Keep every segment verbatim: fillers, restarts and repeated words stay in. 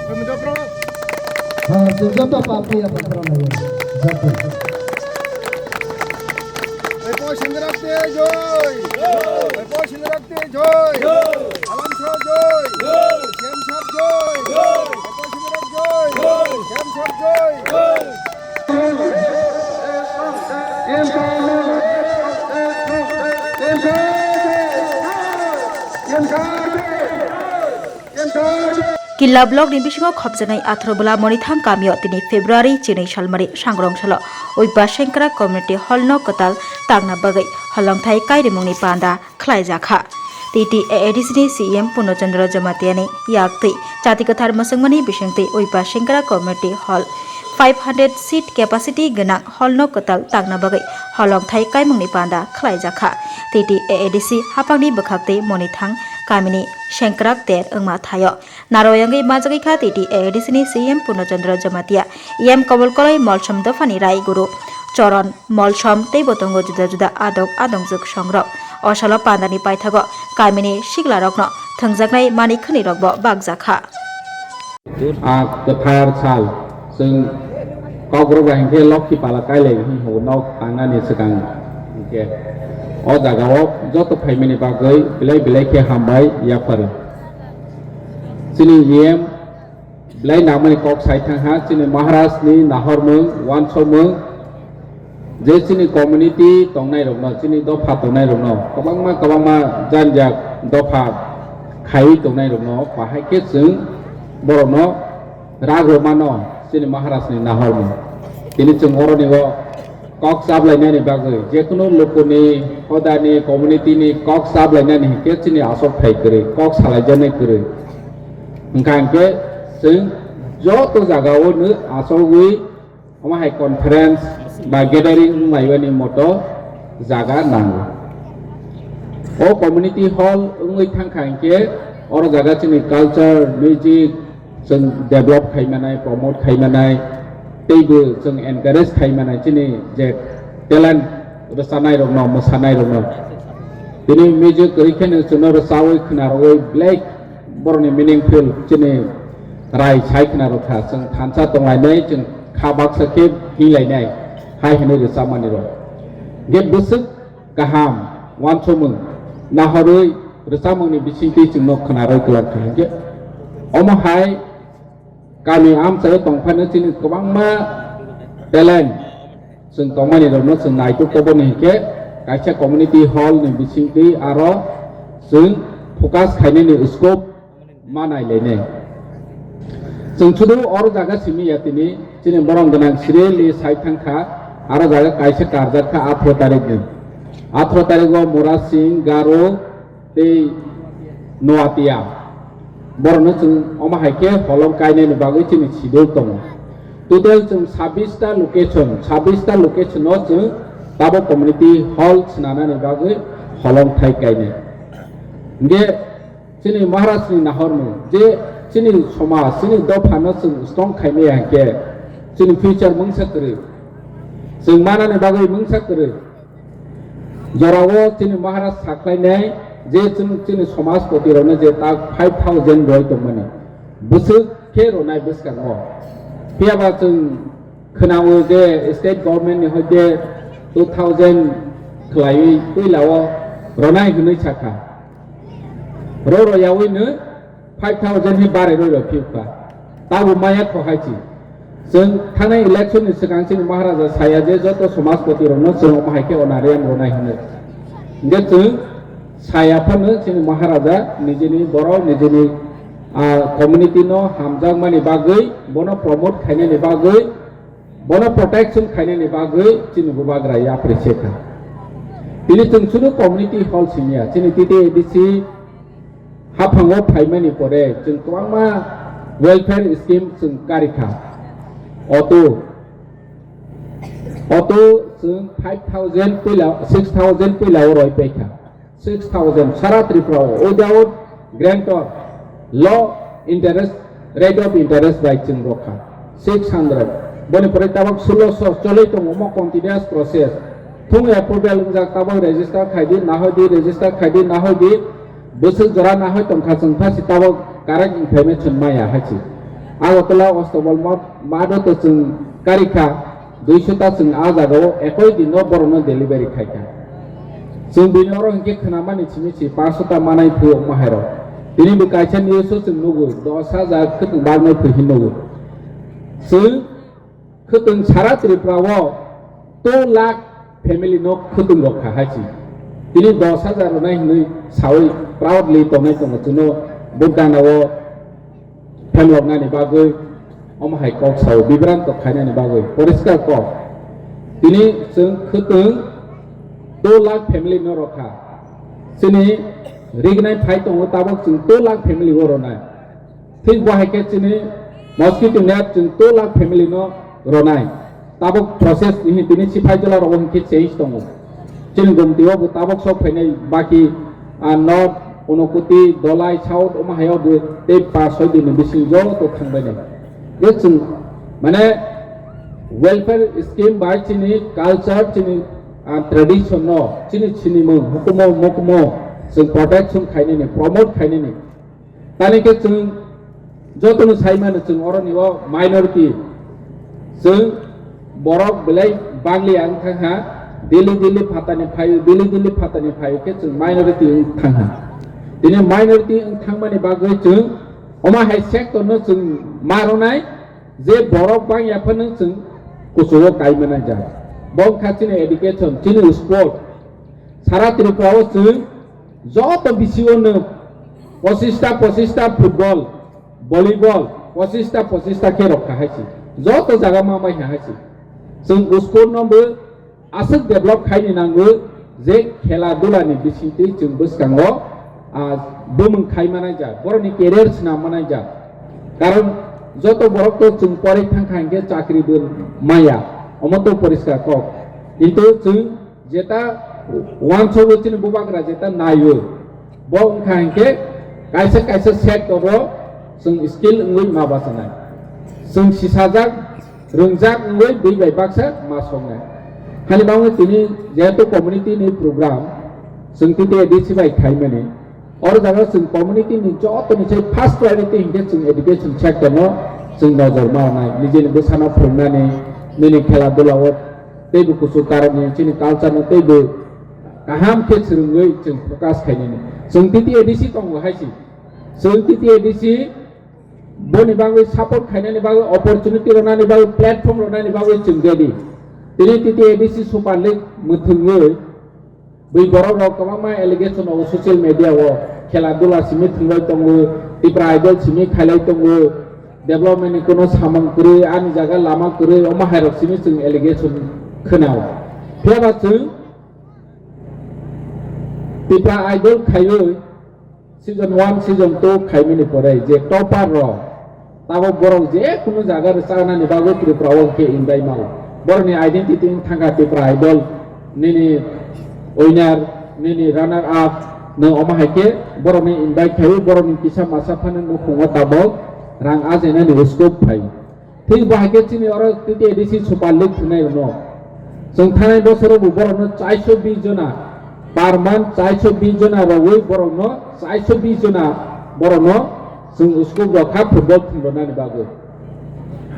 Ha, se joto party ya patra na ya. Joto. Epo Sindrak te joy. Epo Sindrak te joy. Alam sah joy. Siam sah joy. Epo Sindrak joy. Siam sah joy. Killa block ni bisingo khopjaknai atharo bwla monitham kamio tini February chinwi salmari sangrong salo Uipa Sengkrak Community Hall no kwtal tangna bagwi holongthai kairimungni panda khlaijakha. T T A A D C ni C E M Purno Chandra Jamatia ni yaktwi chati kwthar mwswngmani bisingtwi Uipa Sengkrak Community Hall five hundred seat capacity gwnang hall no kwtal tangna bagwi holongthai kaimungni panda khlaijakha. T T A A D C haphangni bwkhaktwi monithang kamini Sengkrak ter wngma thaio. Naro yangwi majagwi kha T T A A D C ni C E M Purno Chandra Jamatia, E M Kobol Koloi, Molsom dophani Rai Guru Choron Molsom teibo tongo juda juda adok adongjwk songrok. O salo pandani paithago kamini siklarokno thwngjaknai manwi khwnirokbo bakjakha. A kwthar sal, chwng Kokborok bai hinkhe Lokhi pala kailai hinwi nok tangnani swkang hinkhe o jagao joto phaimani bagwi belai belai khe hambai yapharo. Chini E M belai nangmani kok sai thangha, chini Maharaj ni nahormung, wansokmung, je chini community tongnairokno, chini dopha tongnairokno kwbangma kwbangma janjak dopha khaiwi tongnairokno bahai khe chwng borokno rak rwmano chini Maharaj ni nahormung. Tini chwng oroni o kok chaplainani bagwi, jekunu lukuni, hodani, community ni kok chaplainani hinkhe chini asok thai kwrwi, kok salaijaknai kwrwi. Hwnkha hinkhe chwng joto jagao no asogwi omo hai conference ba gathering wnglaibani moto jaga nango. O community hall wngwi thangkha hinkhe oro jaga chini culture, music, chwng develop khai manai, promote khai manai, teibo chwng encourage khai manai chini je talent rwchanai rokno, mwsanai rokno. Tini music kwrwi kheno chwngno rwchawi khwnarwi belai borokni meaningful chini rai sai khwnarokha. Chwng thansa tonglainai, chwng kha baksa khe hinlainai hai hwnwi rwchapmani rok. Ge bwswk kaham, wansomung, nahorwi rwchapmungni bisingtwi chwngno khwnarwi kwlangkha hinkhe, omo hai kami amchaio tongphano chini kwbangma talent chwng tongmani rokno chwng naituk toboni hinkhe kaisa community hall ni bisingtwi aro chwng focus khainani scope ma nailainai. Chwng sudu oro jaga simi ya tini, chini borong gwnang sirili sai thangkha, aro jaga kaisa karjak kha atharo tarikni. Atharo tariko Murasing, Garo, tei Noatia. Borokno chwng omo hai khe holong kainani bagwi chini sidul tongo. Total chwng sabbish ta location, sabbish ta location no chwng tabok community hall swnanani bagwi holong thai kainai. Hinkhe chini Maharaj ni nahormung je chini somaj, chini dopha no chwng strong khaimaya hinkhe chini future mungsa kwrwi, chwng manani bagwi mungsa kwrwi. Jorao chini Maharaj sakhlainai je chwng chini somajpoti rokno je tak five thousand roi tongmani bwswk khe ronai bwskango. Phiyaba chwng khwnao je state government ni hoite two thousand khlaiwi puilao ronai hwnwi sakha. Ro royawino five thousand hi barai roi rok phiukha. Tabo maya kho hai chi. Chwng thangnai election ni swkang chini Maharaja saya je joto somajpoti rokno chwng omo hai khe honorarium rwnai hwnwi. Hinkhe chwng saya phano chini Maharaja nijini borok nijini, ah, community no hamjakmani bagwi, bono promote khainani bagwi, bono protection khainani bagwi chini bubagra yapri se kha. Tini chwng chwngno community hall simiya, chini T T A D C haphango phaimani pore chwng kwbangma welfare scheme chwng kari kha. Auto, auto chwng five thousand puila, six thousand puila o roi pai kha. Six thousand sara Tripura o without guarantor, low interest, rate of interest bai chwng rokha six hundred. Boni pore tabok sulosho choloi tongo mo continuous process. Thung approval wngjak tabok register khai di, nahoi di, register khai di, nahoi di. Bwswk jora nahoi tongkha chwng phasi tabok correct information maya hai si. Agartala Ostobol Math, Math o to chwng karikha, duiso ta chwng a jagao ekoi din no borok no delivery khaikha. Chwng bini oro hinkhe khwnamani simi si paanso ta manai phuru wngma hai rok. Tini bo kaisa news o chwng nugo, dos hajar khwtwng barnai phuru hin nugo. Chwng khwtwng sara Tripura o two lakh family no khwtwng rok kha hai si. Tini dos hajar rwnai hinwi sawi proudly tongnai tongo chwngno bo gana o phenloknani bagwi omo hai kok sao, bibranto khainani bagwi poriskar kok. Tini chwng khwtwng two lakh family no rokha. Chini rignai phai tongo tabok chwng two lakh family o ronai. Thik bo hai khe chini mosquito net chwng two lakh family no ronai. Tabok process ni tini siphai jwla rogo hinkhe change tongo. Chini gomti o bo tabok sok phainai baki, ah, North, Unakoti, Dholai, South, omo hai o bo tei paanch soi din ni bising joto thangbai nai. Je chwng mane welfare scheme bai chini culture, chini, ah, tradition no, chini sinimung, hukumu, mukumu chwng protection khainani, promote khainani. Tani khe chwng jotono sai mano chwng oroni o minority. Chwng borok belai bangli ang thang ha, daily daily phatani phaio, daily daily phatani phaio khe chwng minority wng thang ha. Tini minority wng thangmani bagwi chwng omo hai sector no chwng ma rwnai je borok bang ya phano chwng kuchugo kai manai ja. Bo wngkha chini education, chini sport. Sara Tripura o chwng joto bisi o no pochista pochista football, volleyball, pochista pochista khe rok kha hai si. Joto jaga ma mai kha hai si. Chwng school no bo aswk develop khaini nango je khela dula ni bisingtwi chwng bwskango, ah, bumung khai manai ja, borok ni career swnam manai ja. Karon joto borok to chwng porei thang kha hinkhe chakri bo maya, omo to poriskar kok. Kintu chwng jeta uansukgo chini bubagra jeta naio, bo wngkha hinkhe kaisa kaisa sector o chwng skill wngwi ma bachanai. Chwng sisajak, rwngjak wngwi bui bai baksa ma songnai. Hani bangwi tini jehetu community ni program chwng T T A D C bai khaimani, oro jaga chwng community ni joto ni sai first priority hinkhe chwng education sector no chwng nojor ma nai, nijeni bwsano phwrwngnani, nini khela dula o teibo kuchuk karokni chini culture no teibo kaham khe swrwngwi chwng focus khainani. Chwng T T A D C tongo hai si. Chwng T T A D C boni bagwi support khainani bagwi, opportunity rwnani bagwi, platform rwnani bagwi chwng ready. Tini T T A D C Super League mwthwngwi bui borok rok kwbangma allegation o social media o khela dula simi thwngwi tongo, Tipra Idol simi khailai tongo, development ni kono samung kwrwi, ani jaga lama kwrwi, omo hai rok simi chwng allegation khwnao. Phiya ba chwng Tipra Idol khaiwi season one, season two khaimani pore je topper rok, tabok borok je kunu jaga rwchanani bagwi Tripura o khe invite mao. Borokni identity wng thangkha Tipra Idol, nini winner, nini runner up, nwng omo hai khe borokni invite khaiwi borokni kisa masa phano nukhungo tabok rang ajainani scope phai. Thik bo hai khe chini oro T T A D C Super League thwngnai rwno. Chwng thanai bosoro bo borokno chaiso bis jona, per month chaiso bis jona rogwi borokno, chaiso bis jona borokno chwng school rok kha football thwngronani bagwi.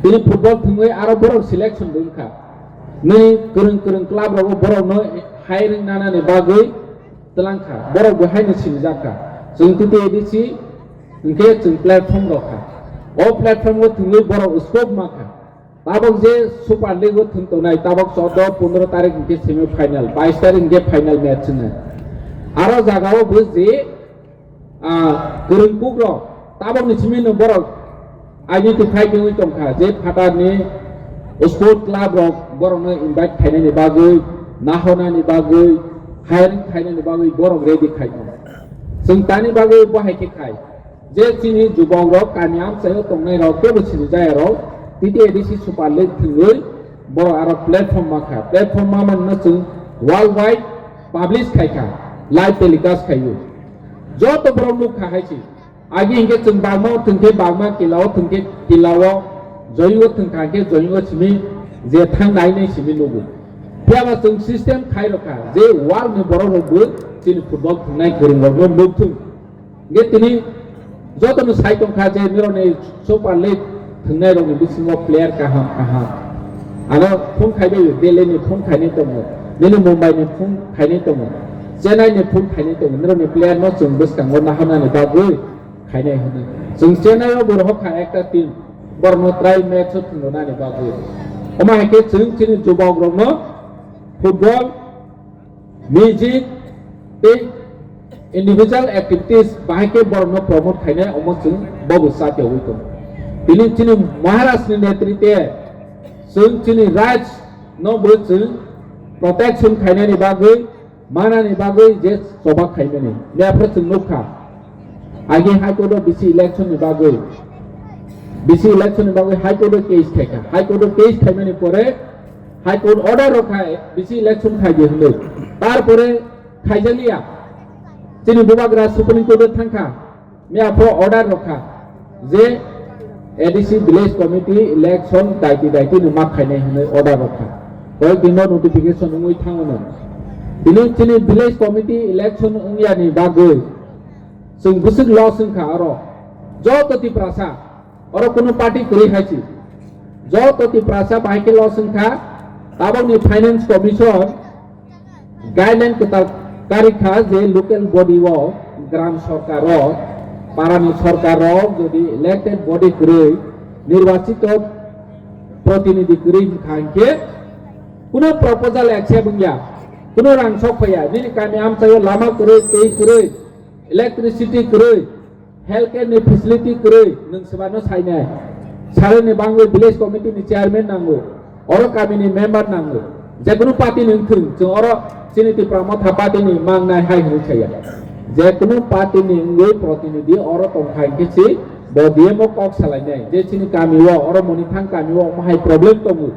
Tini football thwngwi aro borok selection bo wngkha. Nini kwrwng kwrwng club rogo borokno hiring nanani bagwi twlang kha, borok bo haino sinijak kha. Chwng T T A D C hinkhe chwng platform rok kha. O platform o thwngwi borok scope ma kha. Tabok je Super League o thwng tongnai, tabok chordo pondro tarik hinkhe semi final, bais tarik hinkhe final match wngnai. Aro jaga o bo je, ah, kwrwng kuk rok, tabok ni simi no borok identify wngwi tongkha je phatar ni sport club rok borokno invite khainani bagwi, nahornani bagwi, hiring khainani bagwi borok ready khai tongo. Chwng tani bagwi bo hai khe khai je chini jubok rok kami amchaio tongnai rok teibo sinijaya rok T T A D C Super League thwngwi borok aro platform ma kha. Platform ma manno chwng worldwide publish khai kha, live telecast khaiwi. Joto borok nuk kha hai se. Agi hinkhe chwng bagma o thwng khe bagma, kila o thwng khe kila o, joying o thwng kha hinkhe joying o simi je thang nai nai simi nugo. Phiya ba chwng system khai rw kha je world ni borok rok bo chini football thwngnai kwrwng rok no nuk thung. Hinkhe tini joto no sai tong kha je nirok ni Super League Thwngnai rokni bisingo player kaham kaham. Ano phone khaibai, Delhi ni phone khainai tongo, nini Mumbai ni phone khainai tongo, Chennai ni phone khainai tongo, nini player no chwng bwskango naharnani bagwi khainai hwnwi. Chwng Chennai o bo rohor kha ekta team, borokno trial match o thwngronani bagwi. Omo hai khe chwng chini jubok rokno football, music tei individual activities bahai khe borokno promote khainai, omo chwng bobo chatiyawi tongo. Tini chini Maharaj ni netrite chwng chini rights no bo chwng protection khainani bagwi, manani bagwi je choba khaimani. Yaphro chwng nukha. Agi High Court o bisi election ni bagwi, bisi election ni bagwi High Court o case khaikha. High Court o case khaimani pore High Court order rokha bisi election khaidi hwnwi. Tarpore khaijakliya. Chini bubagra Supreme Court o thangkha. Miya pho order rokha je A D C village committee election daiti daiti no ma khainai hwnwi order rokha. Koyek din no notification wngwi thango no. Tini chini village committee election wngyani bagwi chwng bwswk loss wngkha oro. Joto Tiprasa, oro kunu party kwrwi hai si. Joto Tiprasa bahai khe loss wngkha. Tabokni Finance Commission guideline kwtal karwi kha je local body o, gram sorkar o, parani sorkar o jodi elected body kwrwi nirbachito protinidhi kwrwi wngkha hinkhe kunu proposal accept wngya, kunu rang sok phaiya, nini kami amchaio lama kwrwi, tei kwrwi, electricity kwrwi, healthcare ni facility kwrwi, nwng swbano sainai. Saloni bangwi village committee ni chairman nango, oro kami ni member nango. Jekunu party ni wngthung, chwng oro chini Tipra Motha party ni mangnai hai hwnwi saya. Jekunu party ni wngwi protinidhi oro tongkha hinkhe si bo D M o kok salainai. Je chini kami o, oro Monithang kami o omo hai problem tongo.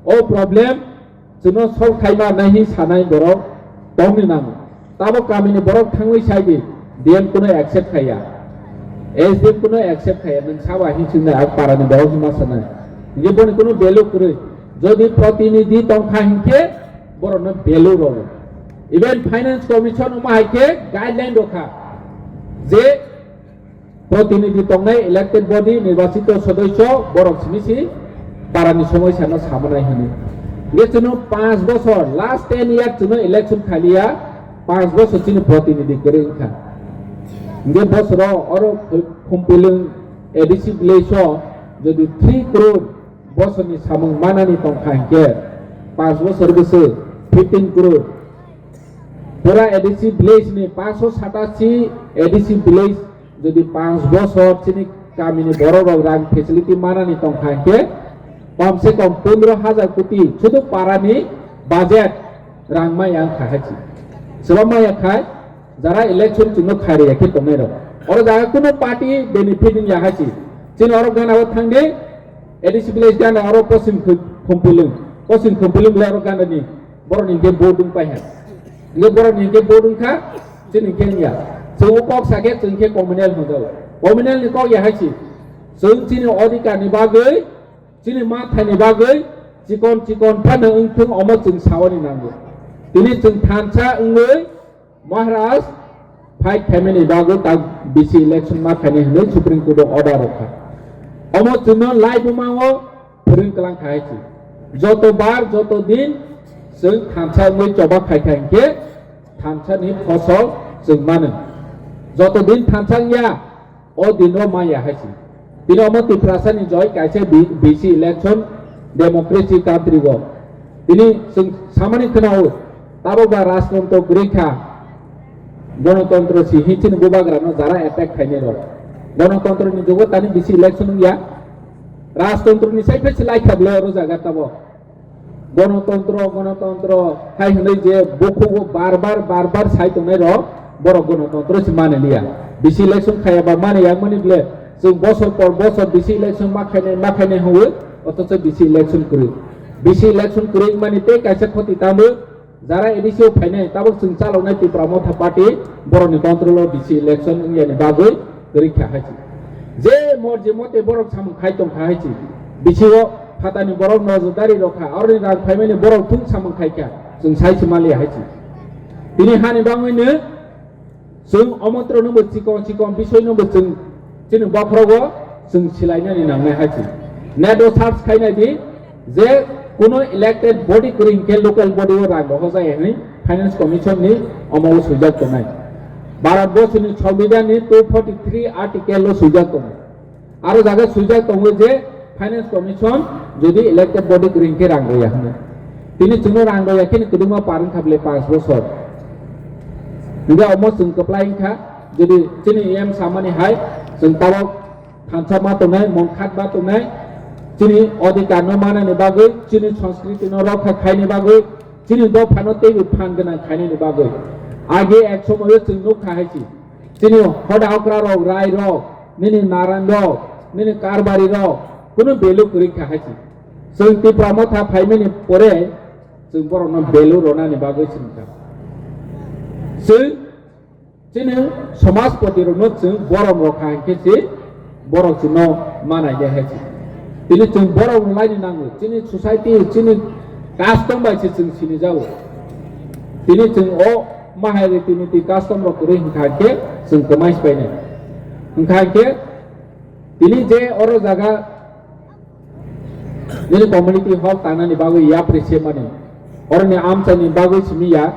O problem chwngno solve khaima nai hi sanai borok tongni nango. Tabok kamini borok thangwi sai di, D M kuno accept khaiya, S D M kuno accept khaiya, nwng saba hin swngnai, ang parani borok hima sanai. Hinkhe boni kuno value kwrwi. Jodi protinidhi tongkha hinkhe borokno value rwo. Even Finance Commission omo hai khe guideline rokha je protinidhi tongnai elected body, nirbachito sodosyo, borok simi si parani somoisano samanai hwnwi. Hinkhe chwngno panch bosor, last ten year chwngno election khaliya, panch bosor chini protinidhi kwrwi wngkha. Hinkhe bosoro oro Khumpilwng A D C village o jodi three crore bosorni samung manani tongkha hinkhe, panch bosor bwswk fifteen crore. Pura A D C village ni panchsho satashi A D C village jodi panch bosor chini kamini borok rok rang facility manani tongkha hinkhe, kom se kom pondro hajar koti sudu parani budget rang maya wngkha hai si. Swbang maya khai jara election chwngno khairwi ya khe tongnai rok. Oro jaga kuno party benefit wngya hai si. Chini oro gana o thangdi A D C village gana oro Poschim Khum-, Khumpilwng. Poschim Khumpilwng le oro gana ni borok ni hinkhe vote wng pai hai. Hinkhe borok ni hinkhe vote wngkha, chini hinkhe wngya. Chwng o kok sakhe chwng khe communal hwnjago. Communal ni kok ya hai si. Chwng chini odhikar ni bagwi, chini manthai ni bagwi chikon chikon phano wngthung omo chwng sawani nango. Tini chwng thansa wngwi Maharaj fight khaimani bagwi tak bisi election ma khainai hwnwi Supreme Court o order rokha. Omo chwngno lai bumao phwrwng kwlang kha hai si. Joto bar, joto din chwng thansa wngwi choba khai kha hinkhe thansa ni phosol chwng mano. Joto din thansa wngya, o din o maya hai si. Tini omo Tiprasa ni joy kaisa bi-, bisi election democracy country o. Tini chwng samani khwnao, tabok ba rajtantro kwrwi kha, gonotontro si hin chini bubagra no jara attack khainai rok. Gonotontro ni jugo tani bisi election wngya. Rajtantro ni sai phai se lai kha bwle oro jaga tabok. Gonotontro, gonotontro hai hwnwi je bukhugo bar bar, bar bar sai tongnai rok, borok gonotontro se mani liya. Bisi election khaya ba mani yang mani ble, chwng bosor por bosor bisi election ma khainai, ma khainai hwnwi, othocho bisi election kwrwi. Bisi election kwrwi mani tei kaisa khoti tamo, jara A D C o phainai, tabok chwng chaloknai Tipra Motha Party, borokni control o bisi election wngya ni bagwi, kwrwi kha hai si. Je morji mote borok samung khai tong kha hai si. Bisingo phatani borok nojordari rok kha, aroni rang phaimani borok thung samung khai kha, chwng sai se maliya hai si. Tini hani bangwi no chwng omontro no bo chikon chikon bisoi no bo chwng chini bokhorogo chwng silainani nangnai hai si. Net o search khainai di je kuno elected body kwrwi hinkhe local body o rang rohorjak hinwi Finance Commission ni omo o swijak tongnai. Bharat Borsh ni Songbidan ni two forty three article o swijak tongo. Aro jaga swijak tongo je Finance Commission jodi elected body kwrwi hinkhe rang roya hinwi. Tini chwngno rang roya khe ni kwdwma par wngkha bwle panch bosor. Hinkhe omo chwng kwplai wngkha, jodi chini E M samani hai chwng tabok thansa ma tongnai, mongkhat ma tongnai, chini odhikar no manani bagwi, chini sanskriti no rokha khaini bagwi, chini dopha no teibo phan gwnang khainani bagwi. Age ek somoyo chwng nukha hai si, chini hoda okra rok, rai rok, nini naran rok, nini karbari rok, kunu value kwrwi kha hai si. Chwng Tipra Motha phaimani pore chwng borokno value rwnani bagwi chwng kha. Chwng Chini somajpoti rokno chwng borom rokha hinkhe se borok chwngno manai de hai se. Tini chwng borom rwlaini nango. Chini society, chini custom bai se chwng sinijago. Tini chwng o mahai riti niti custom rok kwrwi hinkha hinkhe chwng kwmai sibainai. Hinkha hinkhe tini je oro jaga Nini community hok tangnani bagwi yapri se mani. Oroni amchaini bagwi simi ya.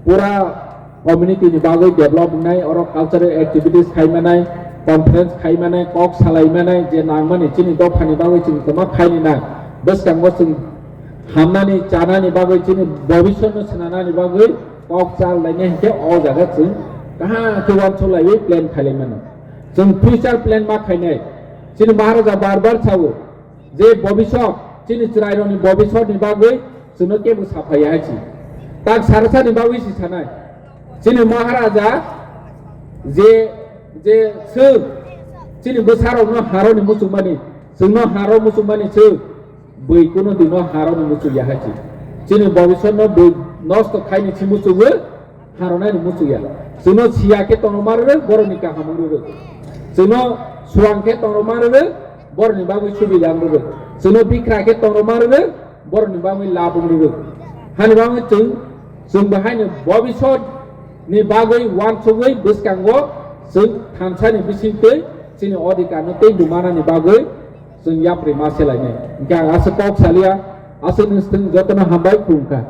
Pura community ni bagwi develop wngnai, oro cultural activities khai manai, conference khai manai, kok salai manai, je nang mani chini dophani bagwi chwng kwma khaini na. Bwskango chwng hamnani, chanani bagwi chini bobiswt no swnanani bagwi kok chal lainai hinkhe o jaga chwng kaham khe uansuk laiwi plan khailai mano. Chwng future plan ma khainai. Chini Maharaja bar bar sao, je bobiswt, chini chwrairokni bobiswtni bagwi chwngno kebo saphaiya hai si. Tak sarasani bagwi si sanai. Chini Maharaja je, je swk chini bwsarokno haroni muchungmani, chwngno haro muchungmani swk bwi kuno dino haroni muchungya hai si. Chini bobiswtno bwi nosto khaini si muchungo, haronani muchungya. Chwngno siya khe tongrok ma rwrwk, borokni kaham wng rwrwk. Chwngno swang khe tongrok ma rwrwk, borokni bagwi subida wng rwrwk. Chwngno bikra khe tongrok ma rwrwk, borokni bagwi lab wng rwrwk. Hani bagwi chwng, chwng bo haino bobiswt ni bagwi uansugwi bwskango chwng thansani bisingtwi chini odhikar no tei dumanani bagwi chwng yapri ma selainai. Hinkhe ang aswk kok salia, aswk nwswng jotono hambai khulumkha.